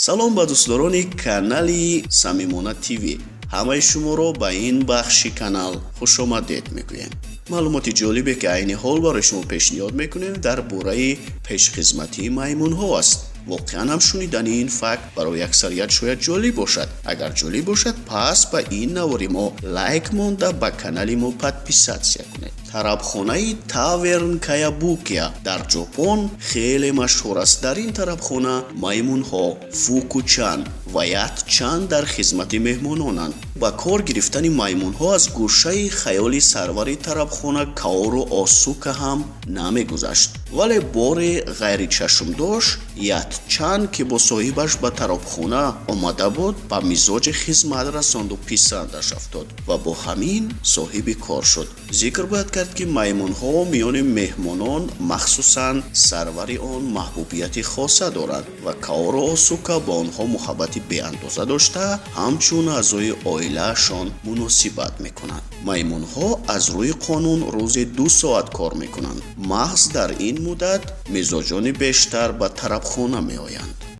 Салом ба дӯстдорони канали Самимона ТВ. Ҳамаи шуморо ба ин бахши канал хушомадед мегӯем. Маълумоти ҷолибе, ки айни ҳол барои шумо пешниҳод мекунем, дар бораи пешхизматии маймунҳо аст. Воқеан ҳам шунидани ин факт барои аксарият шояд ҷолиб бошад. Агар ҷолиб бошад, пас ба ин навори мо лайк монда, ба канали мо подписаться кунед. Тарабхонаи Таверн Каябукия дар Ҷопон хеле машҳур аст. Дар ин тарабхона маймунҳо Фукучан ва Ятчан дар хизмати меҳмононанд. Ба кор гирифтани маймунҳо аз гӯшаи хаёли сарвари тарабхона Каору Осука ҳам намегузашт, вале боре ғайричашмдошт Ятчан, ки бо соҳибаш ба тарабхона омада буд, ба мизоҷи хизмат расонду писандаш афтод ва бо ҳамин соҳиби кор шуд. Зикр бояд кард, ки маймунҳо миёни меҳмонон, махсусан сарвари он, маҳбубияти хоса доранд ва Каору Осука ба онҳо муҳаббати беандоза дошта, ҳамчун аъзои оилаашон муносибат мекунанд. Маймунҳо аз рӯи қонун рӯзе 2 соат кор мекунанд. Маҳз дар ин муддат мизоҷони бештар ба тарабхона меоянд.